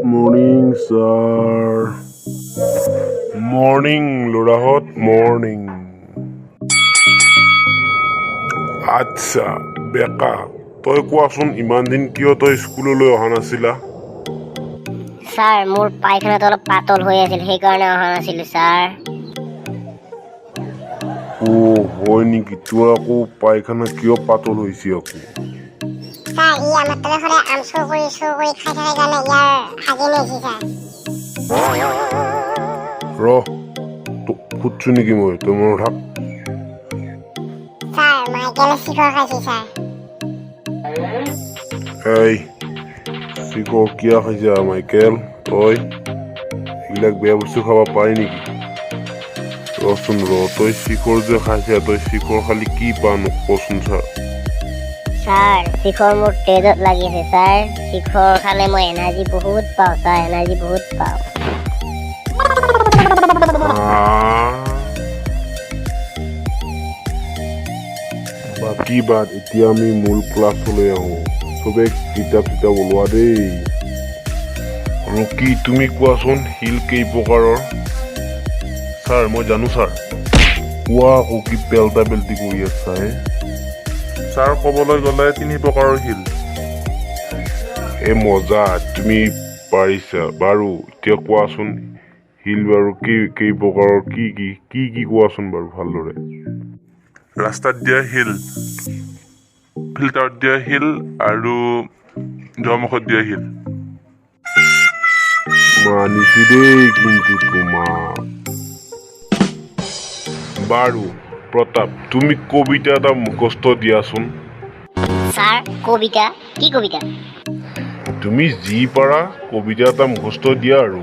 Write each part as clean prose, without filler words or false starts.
Morning sir. Morning ল'ৰাহঁত, morning. আচ্ছা বেকা, তই কোৱাচোন, ইমান দিন কিয় তই স্কুললৈ অহা নাছিলা? ছাৰ, মোৰ পায়খানাটো অলপ পাতল হৈ আছিল, সেইকাৰণে অহা নাছিলো ছাৰ। অ' হয় নেকি? তোৰ আকৌ পায়খানা কিয় পাতল হৈছে আকৌ? ছাৰ, ই আমাৰ তাতে সদায় আম চুৰ কৰি চুৰ কৰি খাই থাকে কাৰণে ইয়াৰ হাগি নিছে ছাৰ। ৰ, তোক সুধছো নেকি মই? তই মনত থাক। ছাৰ, মাইকেলে শিখৰ খাইছে ছাৰ। এই, শিখৰ কিয় খাইছা মাইকেল? তই এইবিলাক বেয়া বস্তু খাব পাৰি নেকি? ৰচোন ৰ, তই শিখৰ যে খাইছা, তই শিখৰ খালি কি পা মোক কচোন ছাৰ। ছাৰ, শিখৰ মোৰ তেজত লাগি আছে ছাৰ। শিখৰ খালে মই এনাৰ্জি বহুত পাওঁ ছাৰ, এনাৰ্জি বহুত পাওঁ। আহ। বাকী বাদ, এতিয়া আমি মূল ক্লাছলৈ আহোঁ। চবে কিতাপ চিতাপ ওলোৱা দেই। ৰকি, তুমি কোৱাচোন, শিল কেই প্ৰকাৰৰ? ছাৰ, মই জানো ছাৰ। কোৱা আকৌ, কি পেলটা পেলটি কৰি আছা হে? ছাৰ, ক'বলৈ গ'লে তিনি প্ৰকাৰৰ শিল। এই মজা, তুমি পাৰিছা। বাৰু, এতিয়া কোৱাচোন, শিল বাৰু কি কেই প্ৰকাৰৰ, কি কি কি কি কোৱাচোন বাৰু ভালদৰে। ৰাস্তাত দিয়া শিল, ফিল্টাৰত দিয়া শিল আৰু দুৱাৰমুখত দিয়া শিল। মানিছো দেই কিন্তু তোমাক। বাৰু প্ৰতাপ, তুমি কবিতা এটা মুখস্থ দিয়াচোন। ছাৰ, কবিতা? কি কবিতা? তুমি যি পাৰা কবিতা এটা মুখস্থ দিয়া আৰু।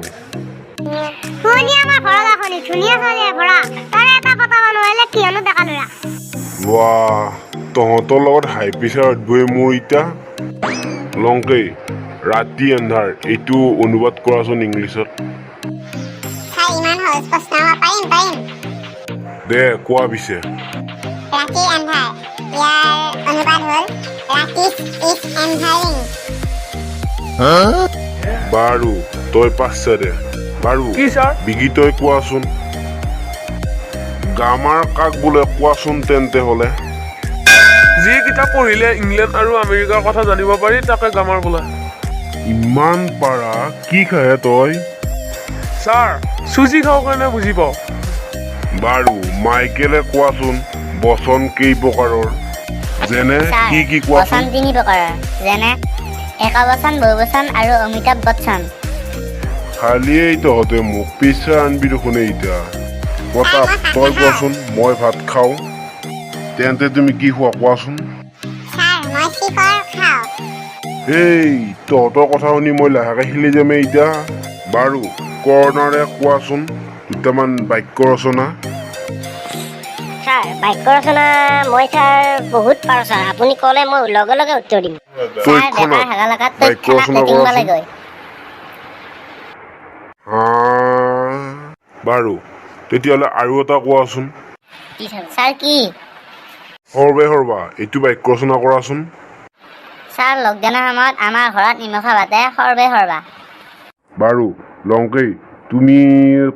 শুনি, আমাৰ ঘৰত এখনি ধুনীয়া ছোৱালীয়ে ভৰা, তাৰে এটা পতাব নোৱাৰিলে কিয়নো ডেকা ল'ৰা। বাহ, তহঁতৰ লগত হাই প্ৰেছাৰ উঠবই মোৰ এতিয়া। লংকেই, ৰাতি এন্ধাৰ এইটো অনুবাদ কৰাচোন ইংলিছত। ছাৰ, ইমান সহজ প্ৰশ্ন, মই পাৰিম পাৰিম। দে, কোৱা পিছে। ৰাতিৰ আন্ধাৰ, ইয়াৰ অনুবাদ হ'ল ৰাতি is এন্ধাৰিং। বাৰু, তই পাঁচটা দে। বাৰু। কি ছাৰ? বিগি, তই কোৱাচোন, গ্ৰামাৰ কাক বোলে কোৱাচোন তেন্তে হ'লে। যি কিতাপ পঢ়িলে ইংলেণ্ড আৰু আমেৰিকাৰ কথা জানিব পাৰি, তাকে গ্ৰামাৰ বোলে। ইমান পাৰা, কি খাহে তই? ছাৰ, চুজি খাওঁ কাৰণে বুজি পাওঁ। বাৰু মাইকেলে কোৱাচোন, বচন কেই প্ৰকাৰৰ, যেনে ছাৰ, কি কি কোৱাচোন। বচন তিনি প্ৰকাৰৰ, যেনে একবচন, বহুবচন আৰু অমিতাভ বচ্চন। খালিয়েই তহঁতে মোক পিছা আনবি দেখোন এতিয়া। প্ৰতাপ, তই কোৱাচোন, মই ভাত খাওঁ, তেন্তে তুমি কি খোৱা কোৱাচোন। ছাৰ, মই শিখৰ খাওঁ। এই তহঁতৰ কথা শুনি মই লাহেকে শিলি যামেই এতিয়া। বাৰু কৰ্ণাৰে কোৱাচোন দুটামান বাক্য ৰচনা। ছাৰ, বাক্য ৰচনা মই ছাৰ বহুত পাৰোঁ ছাৰ। আপুনি ক'লে মই লগে লগে উত্তৰ দিম ছাৰ। তৎক্ষণাত বেকাৰ হাগালাকাত বাক্য তৎক্ষণাত ৰচনা লেটিং কৰাচোন। পালেগৈ। হা, বাৰু তেতিয়াহ'লে আৰু এটা কোৱাচোন। কি ছাৰ? ছাৰ, কি? সৰ্বে সৰ্বা এইটো বাক্য ৰচনা কৰাচোন। ছাৰ, লকডাউনৰ সময়ত আমাৰ ঘৰত নিমখা ভাতে সৰ্বে সৰ্বা। বাৰু লংকেই, তুমি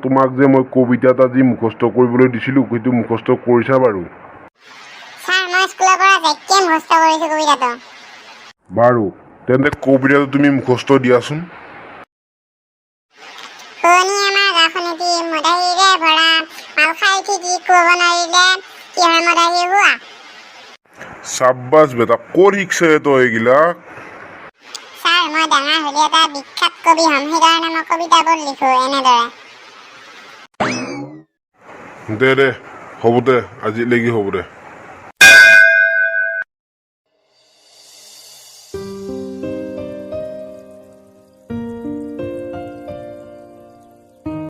তোমাক যে মই কবিতা এটা যি মুখস্থ কৰিবলৈ দিছিলোঁ, সেইটো মুখস্থ কৰিছা বাৰু? ছাৰ, মই স্কুলৰ পৰা যাইকে মুখস্থ কৰিছোঁ কবিতাটো। বাৰু তেন্তে কবিতাটো তুমি মুখস্থ দিয়াচোন। শুনি, আমাৰ গাঁওখনিটি মদাহীৰে ভৰা, মাল খাই উঠি কি ক'ব নোৱাৰিলে কিহৰ মদাহী হোৱা। চাব্বাছ বেটা, ক'ত শিকছে তই এইগিলাক? ছাৰ, মই ডাঙৰ হ'লে এটা বিখ্যাত কবি হ'ম, সেইকাৰণে মই কবিতাবোৰ লিখোঁ এনেদৰে। দে দে, হ'ব দে, আজিলৈকে হ'ব দে।